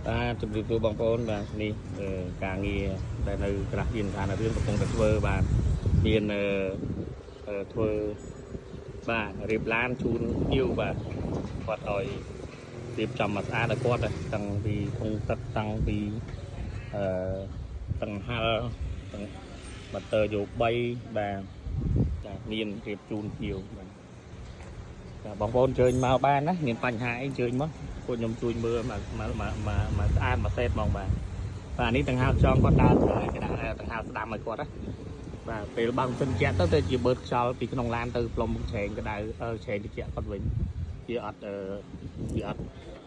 បាទជម្រាបសួរបងប្អូនបាទនេះការងារដែលនៅក្រាស់យានឋានរឿងកំពុងតែធ្វើបាទមានអឺអឺធ្វើបាទរៀបឡានជូនភ្ញៀវបាទគាត់ឲ្យរៀបចំមកស្អាតឲ្យគាត់ដែរតាំងពីធុងទឹកតាំងពីអឺតង្ហាល់ទាំងបាត់ទ័រយោ3បាទបាទមានរៀបជូនភ្ញៀវបាទបាទបងប្អូនអញ្ជើញមកបានណាមានបញ្ហាអីអញ្ជើញមកពួកខ្ញុំជួយមើលមកមកមកមកមកស្អាតមកសេតហ្មងបាទបាទនេះតង្ហាល់ចងគាត់ដើរធ្វើឲ្យគេដាក់តង្ហាល់ស្ដាំឲ្យគាត់ណាបាទពេលបើកម៉ាស៊ីនត្រជាក់ទៅទៅជាបឺតខ្យល់ពីក្នុងឡានទៅផ្លុំឆែងក្តៅអឺឆែងត្រជាក់គាត់វិញវាអត់អឺវាអត់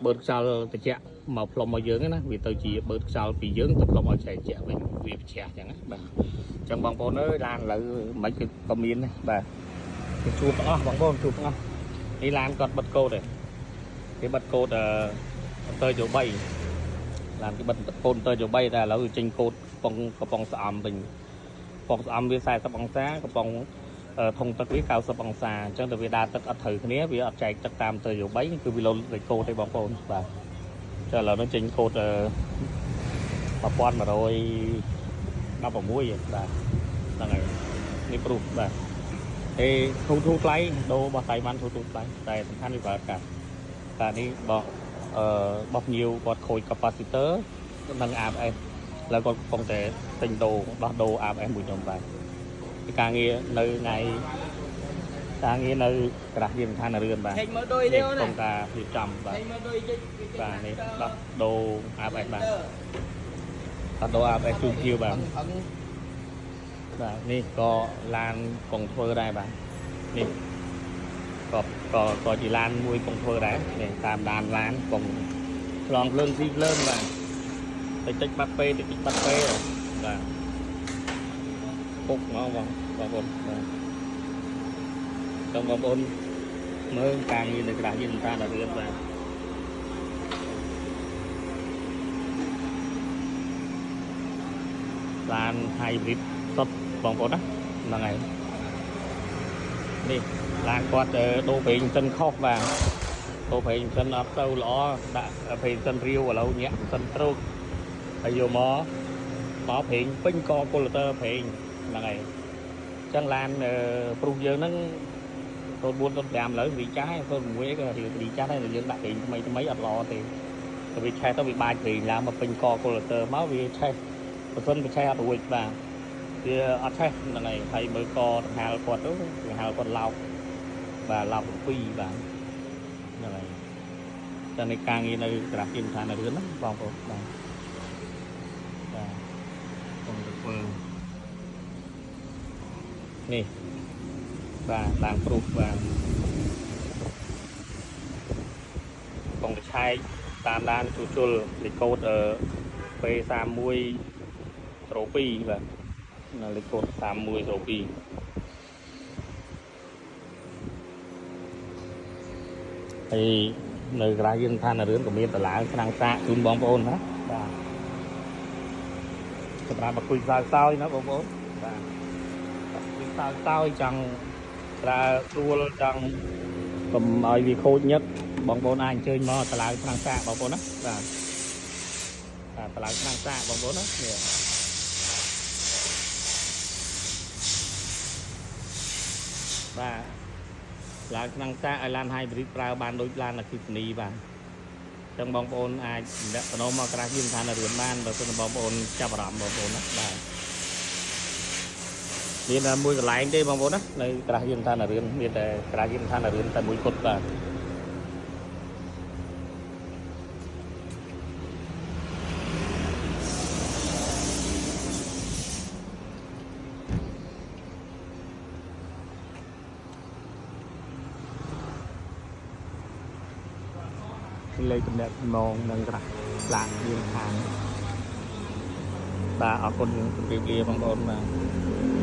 បឺតខ្យល់ត្រជាក់មកផ្លុំមកយើងណាវាទៅជាបឺតខ្យល់ពីយើងទៅផ្លុំឲ្យឆែងត្រជាក់វិញវាប្រឆាស់អញ្ចឹងណាបាទអញ្ចឹងបងប្អូនអើយឡានឥឡូវមិនក៏មានដែរបាទគេជួបទាំងអស់បងប្អូនជួបទាំងអស់នេះឡានគាត់បិទកោតទេគេបិទកោតអឺអន្តរយោ3ឡានគេបិទកូដអន្តរយោ3តែឥឡូវចេញកូដកំប៉ុងកំប៉ុងស្អំវិញកំប៉ុងស្អំវា40អង្សាកំប៉ុងធុងទឹកវា90អង្សាអញ្ចឹងតែវាដើរទឹកអត់ត្រូវគ្នាវាអត់ចែកទឹកតាមអន្តរយោ3គឺវាលុនលេខកូដទេបងប្អូនបាទចាឥឡូវនេះចេញកូដអឺ1116បាទហ្នឹងហើយនេះព្រុសបាទហេធូរធូរថ្លៃដូររបស់តៃវ៉ាន់ធូរធូរថ្លៃតែសំខាន់វាប្រើកាសបាទនេះបោះអឺបោះភ្ញៀវគាត់ខូច capacitor និង ABS ឥឡូវគាត់កំពុងតែទិញដូរដោះដូរ ABS មួយខ្ញុំបាទពីការងារនៅថ្ងៃការងារនៅក្រាស់យានឋានរឿនបាទ ហេញមើលដូច នេះ ទេអូន កំពុងតែរៀបចំបាទ ហេញមើលដូចចេញ បាទនេះដោះដូរ ABS បាទដោះដូរ ABS ជូនភ្ញៀវបាទ បាទនេះក៏ឡានកងធ្វើដែរបាទនេះក៏ក៏ក៏ជាឡានមួយកងធ្វើដែរនេះតាមដានឡានកងឆ្លងភ្លើងស៊ីភ្លើងបាទតិចតិចបាត់ពេតិចតិចបាត់ពេបាទពុកមកបងបងប្អូនបាទចង់បងប្អូនមើលការងារនៅក្រាស់យានតាដល់រឿងបាទឡាន hybrid សុទ្ធបងប្អូនណាហ្នឹងហើយនេះឡានគាត់ដូរប្រេងសិនខុសបាទដូរប្រេងសិនអត់ទៅល្អដាក់ប្រេងសិនរាវឥឡូវញាក់សិនត្រូកហើយយកមកមកប្រេងពេញកកូលទ័រប្រេងហ្នឹងហើយអញ្ចឹងឡានព្រុសយើងហ្នឹង04 05ឥឡូវវាចាស់ហើយ06អីក៏រៀងរីចាស់ដែរយើងដាក់ប្រេងថ្មីថ្មីអត់ល្អទេទៅវាឆេះទៅវាបាចប្រេងឡើងមកពេញកកូលទ័រមកវាឆេះបើសិនវាឆេះអត់រួចបាទវាអត់ឆេះហ្នឹងហើយហើយមើលកដង្ហាលគាត់ទៅដង្ហាលគាត់ឡោកបាទឡោក7បាទហ្នឹងហើយតែในការងារនៅក្រាស់ជាមឋានរឿនណាបងប្អូនបាទបាទកុំទៅធ្វើនេះបាទឡានព្រុសបាទកងកឆែកតាមដានជួសជុលលេខកូដអឺ P31 02បាទនៅលេខកូដ3102ហើយនៅក្រាស់យើងឋានរឿនក៏មានតឡាងឆ្នាំងសាកជូនបងប្អូនណាបាទសម្រាប់មកគួយខ្សោយខ្សោយណាបងប្អូនបាទគួយខ្សោយខ្សោយចង់ប្រើស្រួលចង់កុំឲ្យវាខូចញឹកបងប្អូនអាចអញ្ជើញមកតឡាងឆ្នាំងសាកបងប្អូនណាបាទបាទតឡាងឆ្នាំងសាកបងប្អូនណានេះបាទឡានឆ្នាំងសាកឲ្យឡាន hybrid ប្រើបានដូចឡានអគ្គិសនីបាទអញ្ចឹងបងប្អូនអាចដាក់តំណមកក្រាស់យានឋានរឿនបានបើសិនបងប្អូនចាប់អារម្មណ៍បងប្អូនណាបាទមានតែមួយកន្លែងទេបងប្អូនណានៅក្រាស់យានឋានរឿនមានតែក្រាស់យានឋានរឿនតែមួយគត់បាទលេខតំណែងនិងក្រាស់ឡានយានឋានបាទអរគុណជម្រាបលាបងប្អូនបាទ។